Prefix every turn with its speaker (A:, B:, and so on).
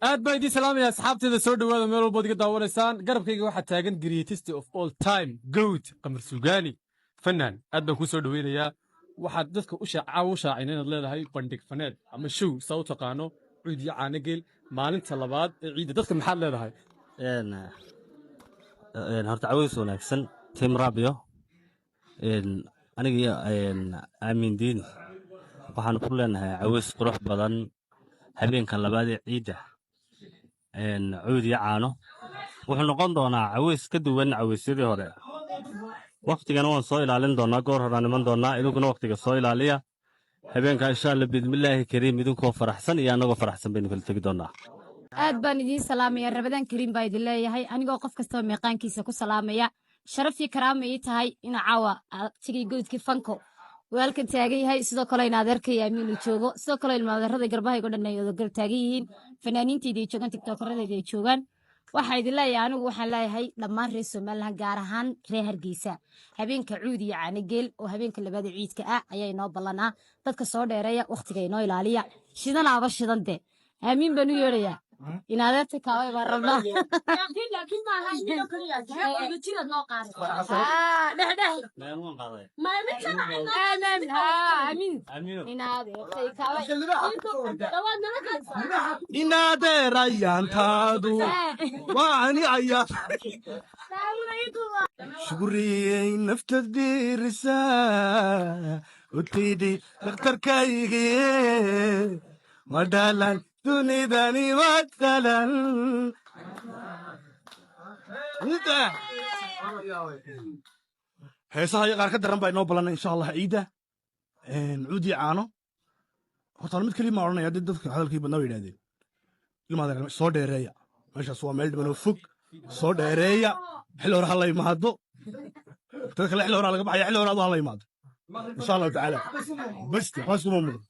A: Aad baan idiin salaamaya, asxaabteeda. Soo dhowaada meel walbood iga daawanaysaan. Garabkayga waxaa taagan greatest of all time, GOAT, Qamar Suugaani fanaan. Aad baan kuu soo dhoweynayaa. Waxaad dadka u caawa u shaacin inaad leedahay bandhig faneed ama show, saa u taqaano, Cuud iyo Caanageel, maalinta labaad ee ciidda. Dadka maxaad leedahay?
B: Horta caways wanaagsan, team Rabio. Aniga iyo Aamin Diini waxaan ku leenahay caways qurux badan habeenka labaad ee ciidda, Cuud iyo Caano. Wuxuu noqon doonaa caways ka duwan cawaysyadii hore. Waktigana waan soo ilaalin doonaa, goor horaan iman doonaa. Idinkuna waktiga soo ilaaliya. Habeenka, insha Alla, biidmillaahi kariim, idinkoo faraxsan iyo annagoo faraxsan baynu kala tegi doonaa.
C: Aad baan idiin salaamaya. Ramadaan kariim baa idin leeyahay, anigoo qof kastaba meeqaankiisa ku salaamaya. Sharaf iyo karaama ii tahay ina caawa tigay GOAT-kii fanko walaalkan taagan yahay, sidoo kale in adeerkay Amiin uu joogo, sidoo kale ilmaadeerada garbahaygo dhan ay wada garab taagan yihiin, fanaaniintayda ay joogaan, tiktokaradayda ay joogaan. Waxaa idin leeyahay, anigu waxaan leeyahay dhammaan reer Somaliland, gaar ahaan reer Hargeysa, habeenka Cuud iyo Caanageel oo habeenka labaada ciidka ah ayaa inoo ballanaa. Dadka soo dheereeya, wakhtiga inoo ilaaliya. Shidanaaba shidan de, Aamiin baan u yeedhayaa. In adeerta kaaway baan rabnaa.
D: Laakiin maaha inoo kaliya jiraad noo qaaday.
C: Dhexdhex. Aamin, in adeertay kaaway.
E: Inaadeerayaantaadu waani ayaa shuguriyey nafta diirisa utidhi dhakhtarkaygiye madhalan dunidani matalan. Heesaha iyo qaar ka daran baa inoo ballanay, insha Allah, ciidda Cuud iyo Caano. Horta mid keliya ma odhanaya, dee dadka hadalkii badnaa way yidhahdeen. Ilmaada soo dheereeya, meeshaas waa meel dhiman oo fog. Soo dheereeya, xilli hore ha la imaado. Dadka kale xilli hore laga baxaya, xilli hore adu ha la imaado, insha Allahu tacaala. Bas, waxba iskuma mudan.